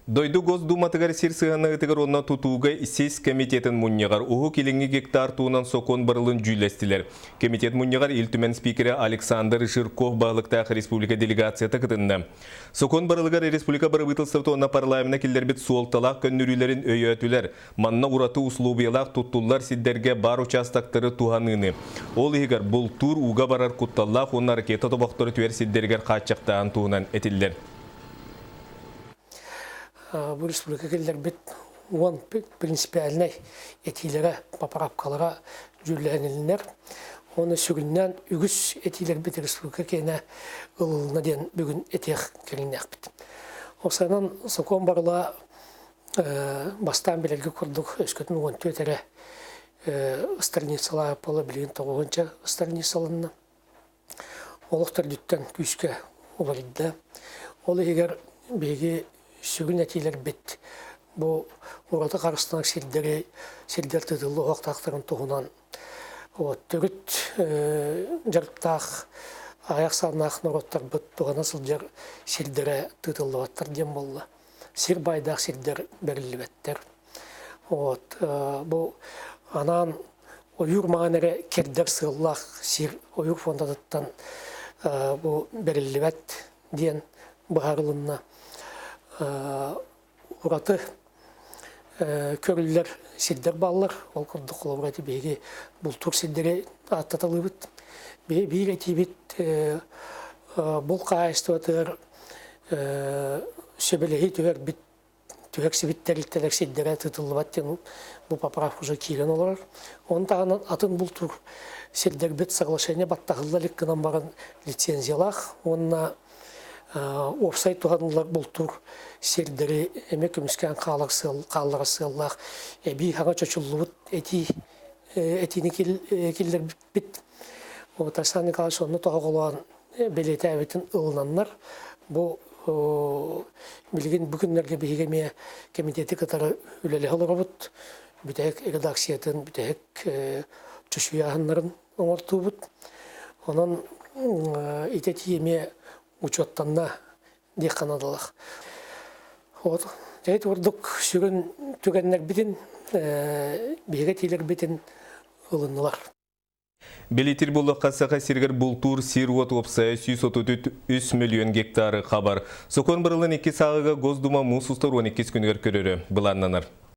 Дойду Госдуматыгар сир сыһыаннаһыытыгар уонна тутууга сис комитетын мунньаҕар Уһук Илиҥҥи гектар туһунан сокуон барылын дьүүллэстилэр. Комитет мунньаҕар Ил Түмэн спикерэ Александр Жирков баһылыктаах республика делегацията кытынна. Сокуон барылыгар республика бырабыыталыстыбата уонна парламена киллэрбит суолталаах көннөрүүлэрин өйөөтүлэр. Манна ураты условиялаах туттуллар сирдэргэ баар участоктары туһаныыны, ол иһигэр бултуур, ууга барар кутталлаах уонна ракета тобохтору түһэр сирдэригэр хааччахтааһын туһунан этиллэр. Бу республика киллэрбит 10 принципиальнай этиилэрэ, поправкалара дьүүллэһинилиннэр. Оны сүгүннээн үгүс этиилэрбит республика киэнэ ылылына диэн бүгүн этиэх кэлиннээхпит. Осанан сокуон барыла бастаан билэргэ курдук өскөтүн 14 эрэ страницалаах буола билигин тоҕуһунча страницаланна. Олох төрдүттэн күүскэ уларыйда. Ол иһигэр биһиги сүгүн этиилэрбит бу ураты харыстанар сирдэри сирдэр тыытыллы уһуохтаахтарын туһунан вот, төрүт дьарыктаах аҕыйах сааннаах норуоттарбыт туһана сылдьар сирдэрэ тыытыллыбаттар диэн буолла. Сир баайдаах сирдэр бэриллибэттэр. Вот, бу анаан ойуур маҥан эрэ кирдэр сыаллаах сир ойуур фондатыттан бу бэриллибэт диэн быһаарылынна. Ураты көрүллэр сирдэр бааллар. Ол курдук холобура ити биһиги бултуур сирдэри ааттаталыыбыт. Биир этиибит бул хаһаайыстыбатыгар сөбүлэһии түһэрбит түһэрсибит тэрилтэлэр сирдэрэ тытыллыбат диэн бу поправка уже киирэн олорор. Оны таһынан атын бултуур сирдэрбит соглашение баттаһылла илик гынан баран лицензиялаах уонна уопсай туһаныллар бултуур сирдэри эмиэ көмүскээн хаалар сыал хаалларар сыаллаах эбии хаҥа чочуллубут этии этиини киллэрбиппит. Вот Александр Николаевич онно тоһоҕолоон бэлиэтээбитин ылынаннар, бу билигин бу күннэргэ биһиги эмиэ кэмитиэти кытары үлэлэһэ олоробут. Бүтэһик редакциятын, бүтэһик чочуйааһыннарын оҥортуубут. Онон ити этии эмиэ учуоттанна диэххэ наадалаах. Вот дьэ курдук сүрүн түгэннэрбитин, биһиги этиилэрбитин ылыннылар. Билитир буллахха Саха сиригэр бултуур сир-уот уопсайа 133 миллион гектары хабар. Сокуон барылын икки сааҕыга Госдума муус устар 12 күнүгэр көрөрө былааннанар.